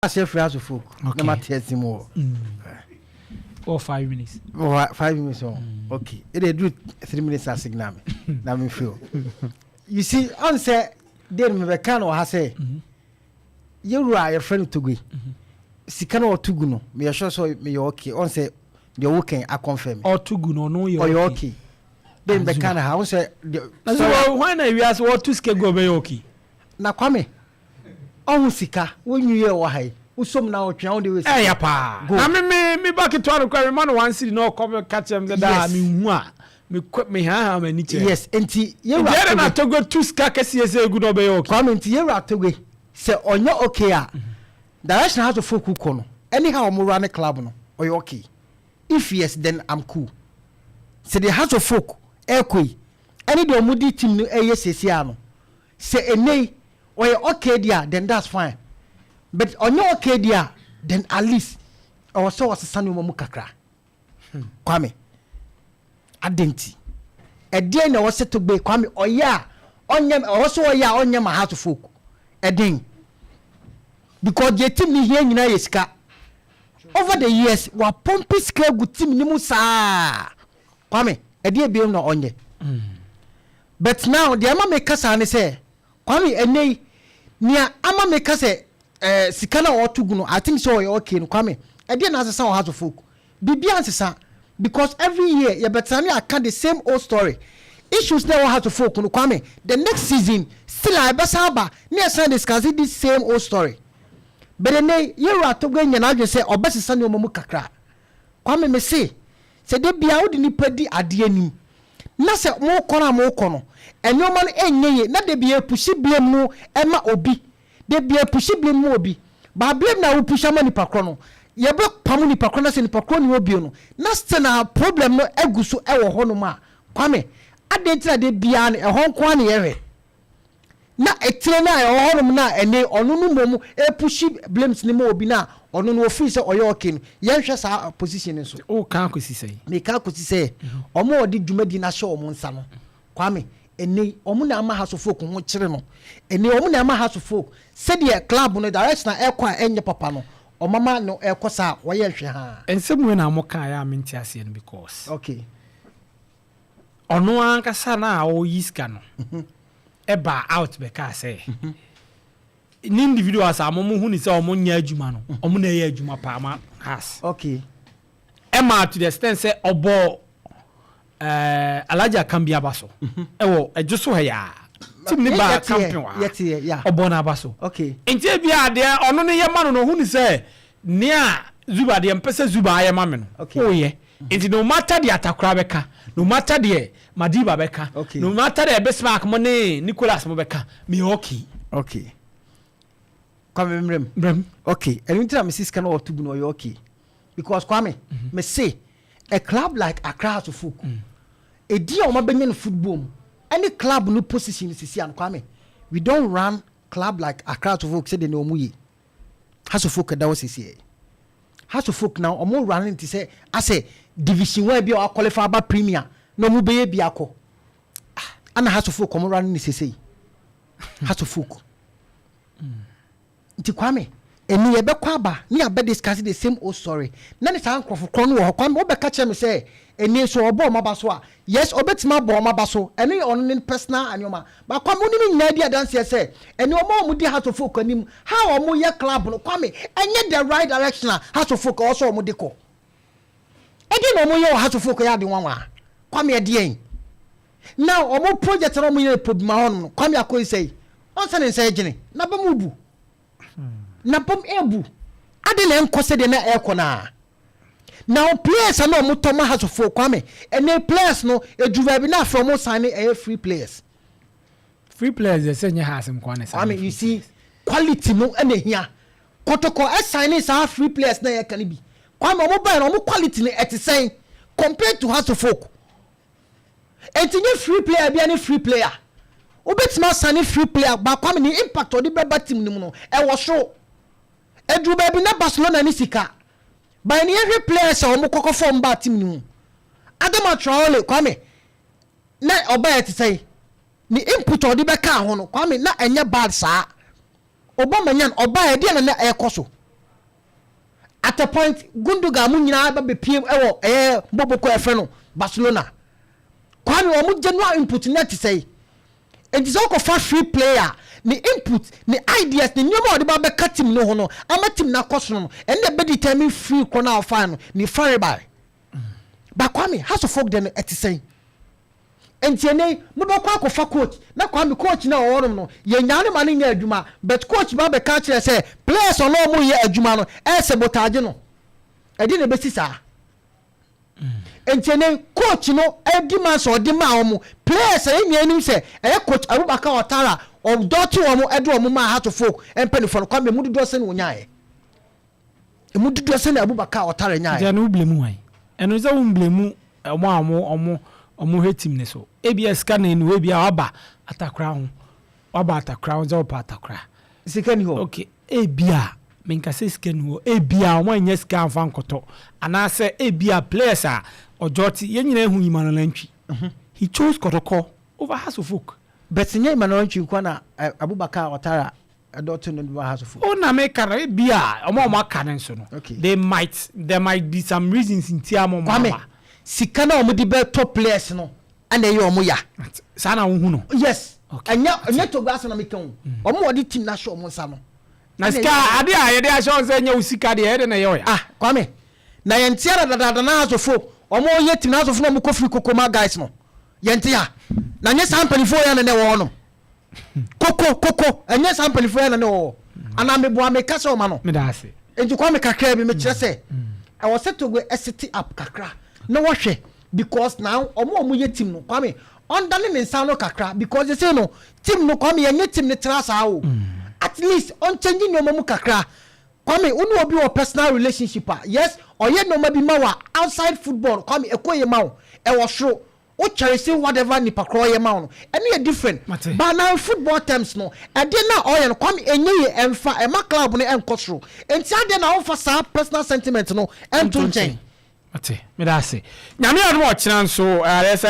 Aseɛ firi Hearts of Oak na ma te ase mu wɔ. Wɔ 5 minutes. Wɔ 5 minutes o. Okay, ɛde eduru 3 minutes a, signal mi na mi fi o. You see, ɔn sɛ den mi bɛ kan wɔ ha sɛ yɛwura a yɛfrɛ no Togbe, sika na ɔto gu no, meyɛ sure sɛ meyɛ okay. Ɔn sɛ deɛ ɔwɔ kɛn akɔnfɛn mi. Ɔto gu no, ɔno yɛ. Ɔyɛ okay. Den bɛ kan ha ɔn sɛ. Na sɛ wɔn na ewiase wɔto sika gu, ɔbɛyɛ okay? Na Kwame, ɔho sika wonyu yɛ wɔ ha yi, wosom na ɔtwea wo de wɔ sika. Ɛyɛ paa. Na me ba ketewa no kora, me ma no 1 cedi na ɔkɔ mi ka kyerɛ mi sɛ daa mi hu a, mi kɔ mi haha m'ani kyerɛ. Yes, nti yɛwura nti ɛna na Togbe tu sika kɛseɛ sɛ egu na ɔbɛyɛ okay? Kwame, nti yɛwura Togbe sɛ ɔnyɛ okay a, direction Hearts of Oak kɔ no, anyhow ɔmo wura ne club no, ɔyɛ okay? If yes, then I'm cool. Sɛ deɛ Hearts of Oak ɛɛkɔ yi ɛne deɛ ɔmo di team no ɛyɛ siesie ano sɛ ɛnɛ yi ɔyɛ okay deɛ a, then that's fine, but ɔnyɛ okay deɛ a, then at least ɔwɔ sɛ ɔsesa nneɛma mu kakra. Kwame, adanti ɛdeɛn na ɛwɔ sɛ Togbe Kwame ɔyɛ a ɔnyɛ, ɔwɔ sɛ ɔyɛ a ɔnyɛ ma Hearts of Oak ɛden? Because deɛ team ni hia nyinaa yɛ sika. Over the years, wapump sika gu team ni mu saa. Kwame, ɛdeɛ ebien na ɔnyɛ? But now, deɛ ama mi kasa ne sɛ, Kwame, ɛnɛ yi nea ama mi kasa, sika na ɔto gu no, I think sɛ ɔyɛ okay no. Kwame, ɛdeɛ na asesa wɔ Hearts of Oak? Biribi ansesa, because every year yɛbɛtena ne aka the same old story. Issues na ɛwɔ Hearts of Oak no, Kwame, the next season still a ɛbɛsan aba ne yɛsan discuss this same old story. But ɛnɛ yɛwura Togbe nya n'adwene sɛ ɔbɛsesa nneɛma mu kakra. Kwame, me se sɛ de bia wode nipa di adeɛ anim na sɛ mokɔ no a mokɔ no, nneɛma no ɛnyɛ yie na de bia push blame no ɛma obi, de bia push blame mu obi ba, blame na wo push ama nipa korɔ no, yɛbɛ pam nipa korɔ na sɛ nipa korɔ ni wɔ bio no na still na problem no egu so ɛwɔ hɔnom a, Kwame, adeɛ nti na de bia no ɛhɔ nko ara na yɛhwɛ na etire na ɛwɔ hɔnom na ɛne ɔno no mmom epush blames ne ma obi na ɔno no ofiri sɛ ɔyɛ okay no, yɛnhwɛ saa position no so. O kan akɔsi sɛ? Meka akɔsi sɛ ɔmo a ɔde dwumadi no ahyɛ ɔmo nsa no, Kwame, ɛne ɔmo na ama Hearts of Oak ho kyerɛ no. Ɛne ɔmo na ama Hearts of Oak sɛdeɛ club no direction a ɛkɔ a ɛnyɛ papa no, ɔmama no ɛkɔ saa, wɔyɛ nhwɛ ha. Nsɛm wei na mo kan yɛ a mente aseɛ no, because ɔno ankasa na a ɔyi sika no ɛba out bɛka sɛ ne individuals a mo hu ne sɛ ɔmo nyɛ adwuma no, ɔmo na ɛyɛ adwuma paa ma Hearts. Ɛma to the extent sɛ ɔbɔ Alhaji Akambi aba so ɛwɔ ɛdwo so ha yaa team ne ba camping wɔ ha. Yɛteɛ ya. Ɔbɔ n'aba so. Nti ebi adeɛ ɔno ne yɛ ma no na ɔhu ne sɛ nea Zuba deɛ mpɛ sɛ Zuba ayɛ ma me no ɔyɛ. Nti no matter deɛ Atakora bɛka, no matter deɛ Madiba bɛka, no matter deɛ Bismarck mo ne Nicholas mo bɛka, meyɛ okay. Okay, Kwame, mmerɛm. Mmerɛm. Okay, ɛno nti na mesi sika no ɔto gu no, ɔyɛ okay, because Kwame, me se a club like Accra Hearts of Oak, edi a wɔn abɛnya no football mu ɛne club no position sisi ano, Kwame, we don't run club like Accra Hearts of Oak sɛdeɛ na wɔn yɛ Hearts of Oak ɛda hɔ sisi yɛ. Hearts of Oak na wɔn run ti sɛ asɛ Division One bi a wɔaqualify aba Premier na wɔn bɛyɛ bi akɔ ana Hearts of Oak wɔn run ne sese yi Hearts of Oak. Nti Kwame, ɛni yɛbɛkɔ aba ne yɛabɛ discuss the same old story na ne saa nkurɔfo korɔ no wɔ hɔ. Kwame, wobɛka kyerɛ me sɛ ɛni so ɔbɔ ɔmo aba so a, yes, ɔbɛtumi abɔ ɔmo aba so, ɛno yɛ ɔno ne personal nneɛma ba. Kwame, wo ne me nyinaa di adanseɛ sɛ ɛni ɔmo a ɔmo di Hearts of Oak anim how ɔmo yɛ club no, Kwame, ɛnyɛ the right direction a Hearts of Oak ɔwɔ sɛ ɔmo de kɔ. Ɛdeɛ na ɔmo yɛ wɔ Hearts of Oak yɛ ade nwanwa. Kwame, ɛdeɛn now ɔmo project na ɔmo yɛ pobima hɔ no? Kwame, akɔ yi sɛ ɔnsa ne nsa gyene na bɛ mu bu na bɔm ebu ade na ɛnkɔ sɛdeɛ na ɛkɔ naa na players a na ɔmo tɔ ma Hearts of Oak. Kwame, ɛnɛ players no edu baabi na afei ɔmo sign ɛyɛ free players. Free players yɛ sɛ nyɛ ha asɛm kwan ne sa. Kwame, you see, quality no ɛna ehia. Kɔtɔkɔ ɛsign saa free players na yɛ ka no bi. Kwame, ɔmo ban no, ɔmo quality no ɛte sɛn compared to Hearts of Oak? Eti nye free player bi ne free player wobɛtumi asign free player ba, Kwame, ne impact ɔde bɛba team no mu no ɛwɔ soro. Eduru baabi na Barcelona ne sika ban ne yɛhwɛ players a wɔn kɔkɔ fɔm ba team no mu. Adama Traore, Kwame, na ɔbaa yɛ te sɛ ne input a ɔde bɛka ho no, Kwame, na ɛnyɛ bad saa. Aubameyang ɔbaa yɛ deɛ na ɛkɔ so. At a point, Gundogan mu nyinaa ba bɛpie ɛwɔ ɛyɛ boboko ɛfɛ no Barcelona. Kwame, wɔn general input ne ti sɛ, nti sɛ ɔkɔfa free player, ne input, ne ideas, ne nneɛma a ɔde ba bɛka team no ho no ama team no akɔ soro no, ɛno na ɛbɛ determine free kɔ no a ɔfa no ne fare by ba. Kwame, Hearts of Oak de no ɛte sɛn? Nti ɛnɛ mobɛkɔ akɔfa coach na Kwame, coach na ɔwɔ nom no, yɛnyaa ne ma no nyɛ adwuma, but coach ba bɛka kyerɛ sɛ players ɔno ɔmo yɛ adwuma no ɛsɛ botaagye no ɛde na ɛbɛsi saa. Nti ɛnɛ coach no ɛdi ma sɛ ɔde ma wɔn players a yɛn nyinaa anim sɛ ɛyɛ Coach Abubakar Ouattara ɔdɔɔte wɔn, ɛde wɔn ma Hearts of Oak mpanyinfoɔ no. Kwame, emu dodoɔ sɛ na wɔnyaayɛ, emu dodoɔ sɛ na Abubakar Ouattara nyaayɛ? Nti ɛno wo blame wan? Ɛno sɛ wo blame ɔmo a ɔmo hwɛ team ne so? Ebi sika na enu, ebi a waba atakora ho, waba atakora ho sɛ ɔpɛ atakora. Sika ni hɔ. Okay, ebi a menkasa sika ni hɔ, ebi a ɔmo anya sika anfa nkɔtɔ, anaasɛ ebi a players a ɔjɔ ti yɛn nyinaa ehu Emmanuel Antwi, he chose Kɔtɔkɔ over Hearts of Oak. But nyɛ Emmanuel Antwi nkwa na Abubakar Ouattara ɛdɔɔte no ba Hearts of Oak. O na meka no, ebi a ɔmo aka ne nso no, they might there might be some reasons nti a mo Kwame, sika na ɔmo de bɛtɔ players no ɛna ɛyɛ ɔmo ya. Saa na wohu no? Yes. Ɛnyɛ Togo asɛm na meka o, ɔmo wɔde team na ahyɛ ɔmo nsa no. Na sika ade a yɛde ahyɛ wɔn sɛ nyɛ wo sika deɛ, ɛde na ɛyɛ ɔya. Ah, Kwame, na yɛn ti ara dadaada na asofo ɔmo yɛ team na asofo na ɔmo kɔ firi koko ma guys no, yɛn ti ha na nyɛ saa mpanimfoɔ yɛn na ne wɔ hɔ no koko koko, ɛnyɛ saa mpanimfoɔ yɛn na ne wɔ hɔ anaa meboa meka sɛ ɔma no. Meda ase. Nti Kwame, kakra bi mekyerɛ sɛ ɛwɔ sɛ Togo ɛsit up kakra na wɔhwɛ, because now ɔmo a ɔmo yɛ team no, Kwame, ɔndane ne nsa no kakra, because they say no team no, Kwame, yɛnyɛ team no tra saa o. At least ɔnkyɛngye nneɛma mu kakra. Kwame, wo ne obi wɔ personal relationship a, yes, ɔyɛ nneɛma bi ma wa outside football, Kwame, ɛkɔ yɛ ma wo, ɛwɔ soro, o cherish whatever nipa korɔ yɛ ma wo no, ɛno yɛ different. Mate. But na football terms no, ɛdeɛ na ɔyɛ no, Kwame, ɛnyɛ yɛ, ɛmfa ɛma club no ɛnkɔ soro, nti adeɛ na ɔmfa saa personal sentiment no ɛnto nkyɛn. Mate, meda ase. Nyame adom, ɔkyena nso ɛyɛ sɛ